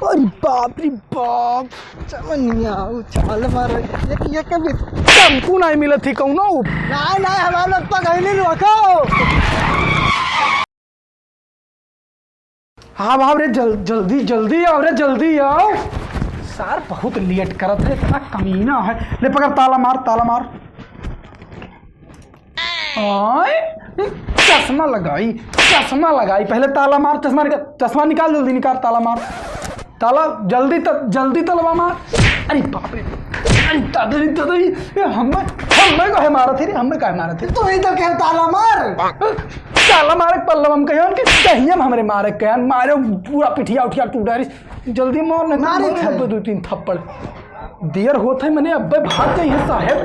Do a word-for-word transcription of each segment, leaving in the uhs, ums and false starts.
अरे बाप रे बाप, जवनिया उछाल मारे, एक, एक भी तमकू नाहीं मिलत ही कौनो। नाहीं, नाहीं, हमार लोग पगैली लोग हो। हाँ बाप रे, जल-, जल्दी, जल्दी आओ रे, जल्दी आओ। सार बहुत लेट करत है, इतना कमीना है। ले पकड़, ताला मार, ताला मार। आय, चश्मा लगाई, चश्मा लगाई, पहले ताला मार, चश्मा निकाल, चश्मा निकाल, जल्दी निकाल, ताला मार, ताला जल्दी त-, जल्दी तलवा मार। अरे बाप रे, अरे दादा रे दादा, ये हमें, हमें काहे मारत है रे, हमें काहे मारत है? तू ही तो कहे ताला मार। ताला मारे के पल्लव हम कहे, उनके कहिए हम हमरे मारे के, मारे पूरा पिठिया उठिया टूटा रे। जल्दी मार, नहीं तो मारे मारे खाए। दो, दो तीन थप्पड़। देर होत है, मने अब्बे भाग जाइए साहेब।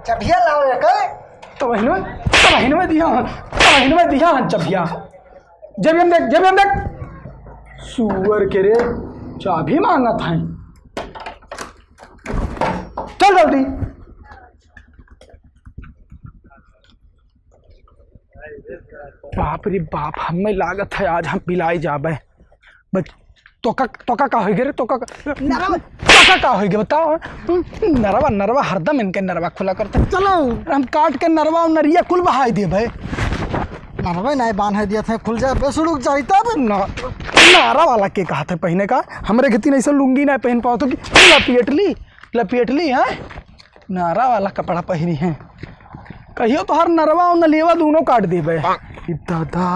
चबिया लाओ रे, कल। तबहिन में, तबहिन में दिया हन, तबहिन में दिया हन चबिया। जबियन देख, जबियन देख। सुअर के रे, चाबी मांगत है। चल जल्दी। बाप रे बाप, हमें लागत है आज हम पिलाई जाबे। बच, तोका, तोका का होइ गे रे? तोका का, नरवा। तोका का होइ गे बताओ? नरवा, नरवा हरदम इनके नरवा खुला करते। चलो। हम काट के नरवा और नरिया कुल बहाई देबे। नरवा नाहीं बांध है दिया था, खुल जाए, बस रुक जाई तब। ना, नारा वाला के कहा था पहिने का? हमरे खेती नहीं से लुंगी नाहीं पहिन पावत हो कि लपेट ली, लपेट ली, हाँ? नारा वाला कपड़ा पहिरी हैं। कहियो तोहार नरवा और नलियवा दोनों काट देबे। ई दादा।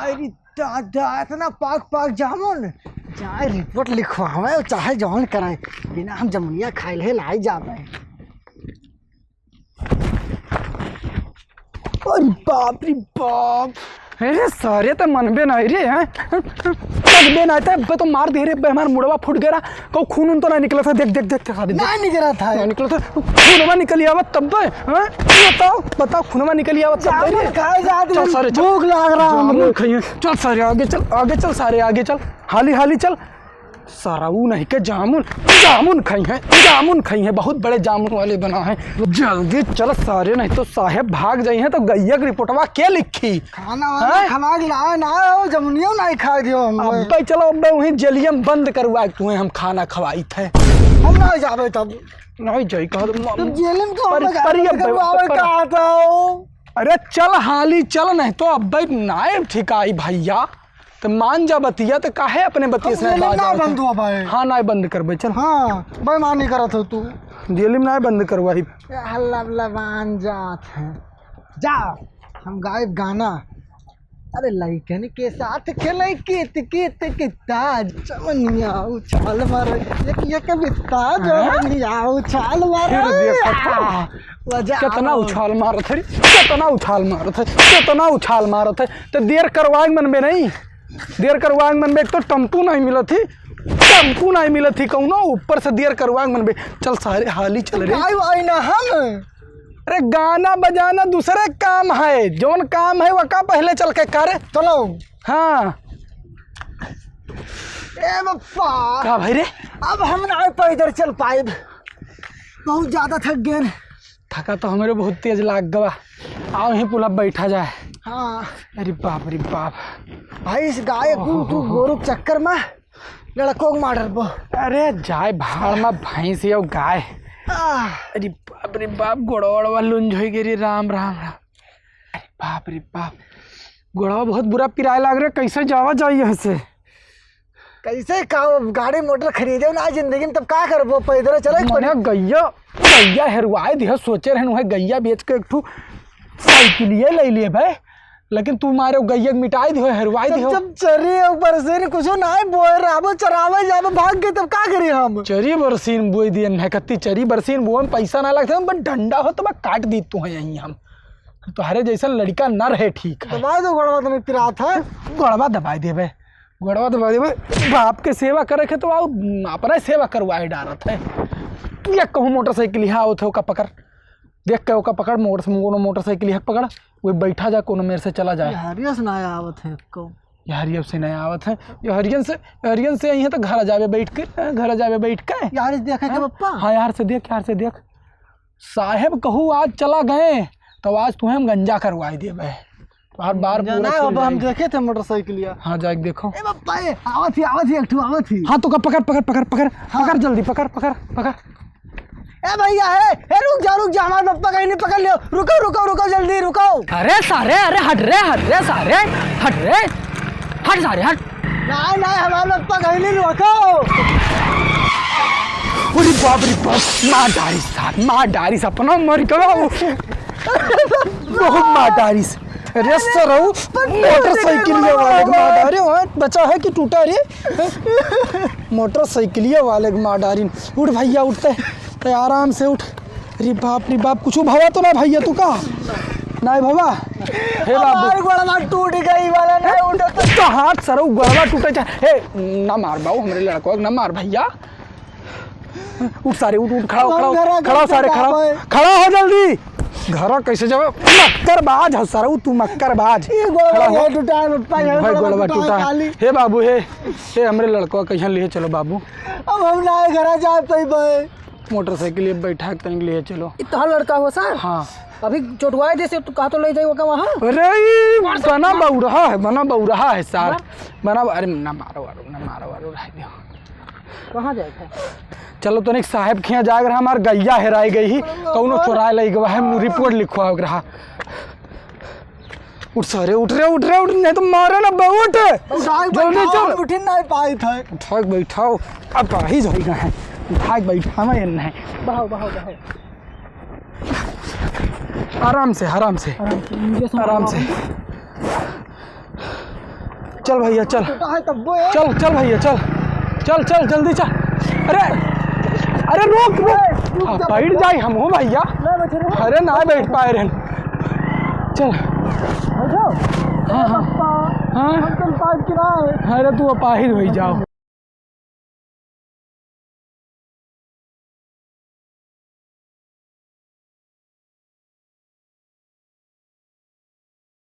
अरे दादा, इतना पाक पाक जामुन। चाहे रिपोर्ट लिखवावे और चाहे जौन कराए, बिना हम जमुनिया खाइल है नाहीं जाबे। अरे बाप रे बाप। अरे सारे त मनबे नाहीं रे, हैं? मनबे नाहीं त अब्बे तो मार दे रे, अब्बे हमार मुड़वा फूट गया। कहूँ खून उन तो नाहीं निकला था, देख, देख, देख, देख, देख। नाहीं निकला था। नाहीं निकला था। खूनवा निकली आवत तब्बे, हैं? बताओ, बताओ, खूनवा निकली आवत तब्बे रे। जामुन खाए जात चल रही, सारे, चल। भूख लाग रहा जामुन हमको। खाइए। चल सारे, आगे चल, आगे चल सारे, आगे चल। हाली, हाली चल। सारा ऊ नहीं के जामुन, जामुन खाई हैं, जामुन खाई हैं, बहुत बड़े जामुन वाले बना हैं। जल्दी चल सारे, नहीं तो साहेब भाग जाई हैं तो गैया के रिपोर्टवा के लिखी? खाना वाना हैं? खवा के लाए ना हो, जमुनियो नाहीं खाए दियो हम। अब्बे चलो, अब्बे वहीं जेलियम बंद करवा के तुम्हें हम खाना खवाई थे। हम नाहीं जाबे तब। नाहीं जाई कहा तो म-, तब जेल में तो हम परी-, जाबे परी तब अब्बे, आवे परी। कहा था हो? अरे चल हाली चल, नहीं तो अब्बे नाहीं ठिकाई भैया। तो मान जा बतिया, तो काहे अपने बतिया हम से जेल में बाज ना आवत है? बंद हुआ भाई। हाँ, नाहीं बंद करबे, चल। हाँ, बेईमानी करत हो तू। जेल में नाहीं बंद करवाई। ए, हल्ला बल्ला बांध जात है। जा, हम गायब गाना। अरे लइकन के साथ खेले कित कित कित्ता, जवनिया उछाल मारे, एक एक बित्ता, हाँ? जवनिया उछाल मारे। फिर देखो तो। मजा कितना आओ। उछाल मारत है रे, कितना उछाल मारत है, कितना उछाल मारत है। तो देर करवाए मन में नहीं, देर करवाए मन में एक तो टम्पू नहीं मिलत ही, टम्पू नहीं मिलत ही कौनो, ऊपर से देर करवाए मन में। चल सारे हाली चल रे। गाय वाई ना हम। अरे गाना बजाना दूसरे काम है, जौन काम है वो का पहले चल के करे। चलो। हाँ। ए बप्पा। का भाई रे? अब हम ना पैदल चल पाइब, बहुत ज्यादा थक गए। थका तो हमरे बहुत तेज लाग गवा। आओ यहीं पुला बैठा जाए। हाँ। अरे बाप रे बाप। भाई इस गाय को ओहो तू हो हो। गोरू के चक्कर में लड़कों को मार डरबो। अरे जाए भाड़ में भैंस या गाय। आह। अरे बाप रे बाप, गोड़वा वोड़वा लुंज होइ गई रे, राम राम राम। अरे बाप रे बाप, गोड़वा बहुत बुरा पिराए लाग रे, कैसे जावा जाई यहाँ से? कैसे का गाड़ी मोटर खरीदे ना जिंदगी में, तब का करबो, पैदल चले के पड़ी। मने गैया, गैया हेरवाए दिया, सोचे रहन वह गैया बेच के एक ठू साइकिलिए ले लिए भाई, लेकिन तू मारे गैया के मिटाई दियो, हेरवाई तब दियो। जब चरी ऊपर से नहीं कुछ ना है, बोए रहबो, चरावे जाबो, भाग गए, तब का करी हम? चरी बरसीन बोए दिए, नहकती चरी बरसीन बोए में पैसा ना लगता, बस डंडा हो तो बस काट दी तू है यहीं हम। तोहरे जैसन लड़का न रहे ठीक है। दबाई दो गोड़वा, तो नहीं पिरात है। गोड़वा दबाई देबे, गोड़वा दबाई देबे। बाप के सेवा करे के तो आओ, अपना सेवा करवाए डारत है। तू या कहूँ मोटरसाइकिल यहाँ आवत है, ओका पकड़। देख के ओका पकड़, मोटर से कोनो मोटरसाइकिल यहाँ पकड़, वो बैठा जा, कोनो मेर से चला जाए। ये हरियस ना आवत है को। ये हरियस से नहीं आवत है, ये हरियन से, हरियन से यहीं तो घर जाबे बैठ के, घर जाबे बैठ के। यार इस देखे के हाँ? पप्पा। हाँ यार से देख, यार से देख। साहेब कहू आज चला गए, तो आज तुम्हें हम गंजा करवाई देबे। हर बार पूरा जाना है, चल अब हम जाई। देखे थे मोटरसाइकिलिया। हाँ, जाके देखो। ए बाप्पा, ए, आवत ही, आवत ही, एक ठो आवत ही। हाँ, तो का पकड़, पकड़, पकड़, पकड़, हाँ। पकड़ जल्दी, पकड़, पकड़, पकड़। ए भैया, ए, ए, रुक जा, रुक जा, हमार पप्पा कहीं नहीं पकड़ लियो। रुको, रुको, रुको, जल्दी रुको। अरे सारे, अरे हट रे, हट रे सारे, हट रे, हट सारे, हट। नहीं, नहीं, हमार पप्पा कहीं नहीं, रुको। अरे बाप रे बाप, मार डारिस साहब, मार डारिस, अपना मर गवा। बहुत मार डारिस। अरे सरऊ, मोटरसाइकिलिया वाले के मार डारे, ओए, बचा है कि टूटा रे? मोटरसाइकिलिया वाले के मार डारिन। उठ भैया, उठते, ते आराम से उठ। अरे बाप रे बाप, कुछ भवा तो ना भैया, तू का? नहीं भवा। हे बाबू। हमार गोड़वा टूट गई वाला, नहीं उठत। तो हाथ सरऊ गोड़वा टूटे चा-, हे, ना मार बाबू, हमरे लड़कवा के ना मार भैया। उठ सारे, उठ, उठ, खड़ा हो, हम खड़ा हो, घरा खड़ा हो कैसे सारे, खड़ा हो, जाबे? खड़ा हो जल्दी। घरा कैसे जाबे? मक्करबाज हो सरऊ तू, मक्करबाज। ई गोड़वा खड़ा हो। ये टूटा है, पप्पा, ये भाई, गोड़वा गोड़वा टूटा है टूटा है। खाली। हे बाबू, हे, हे, हमरे लड़कवा कहीं लिए चलो बाबू। अब हम ना घरा जा पइबे। मोटरसाइकिल ये बैठा के तनिक लिए चलो। ई तोहार लड़का हो सर? हाँ। अभी चोटवाए दे से तू कहा तो ले जाए ओका वहाँ? अरे, ई बना बौरहा है, बना बौरहा है सार। हाँ? बना, अरे, ना मारो, वारो, ना मारो, वारो, रह दो। कहाँ जाए थे? चलो, तनिक साहेब खिया जाए रहा, हमार गैया हेराई गई ही, कौनो चोराए लई गवा है, मु रिपोर्ट लिखवाए रहा। उठ सारे, उठ रे, उठ रे, उठ, नहीं तो मारे ना बे, उठ। उठाए के जल्दी बैठाओ, चल। उठे ना पाए थे। उठाए के बैठाओ, अब पाही जाई ना है। उठाए के बैठावा ये नहीं। बहाओ, बहाओ, बहाओ। आराम से, आराम से। आराम से, इंजेक्शन आराम से। लगवाओ। चल भैया, चल। छोटा है तब्बो है। चल, चल भैया, चल। चल, चल, जल्दी चल। अरे, अरे, रोक, रोक। ए, रुक हाँ, जा, बैठ बैठ जा। जाई हम हो भैया। ना बैठे रहो। अरे, ना बैठ पाए रहन। चल। बैठो। हाँ, हाँ। पापा, हाँ? हम तो पाँच किराए। अरे, तू अपाहिज हो जाओ।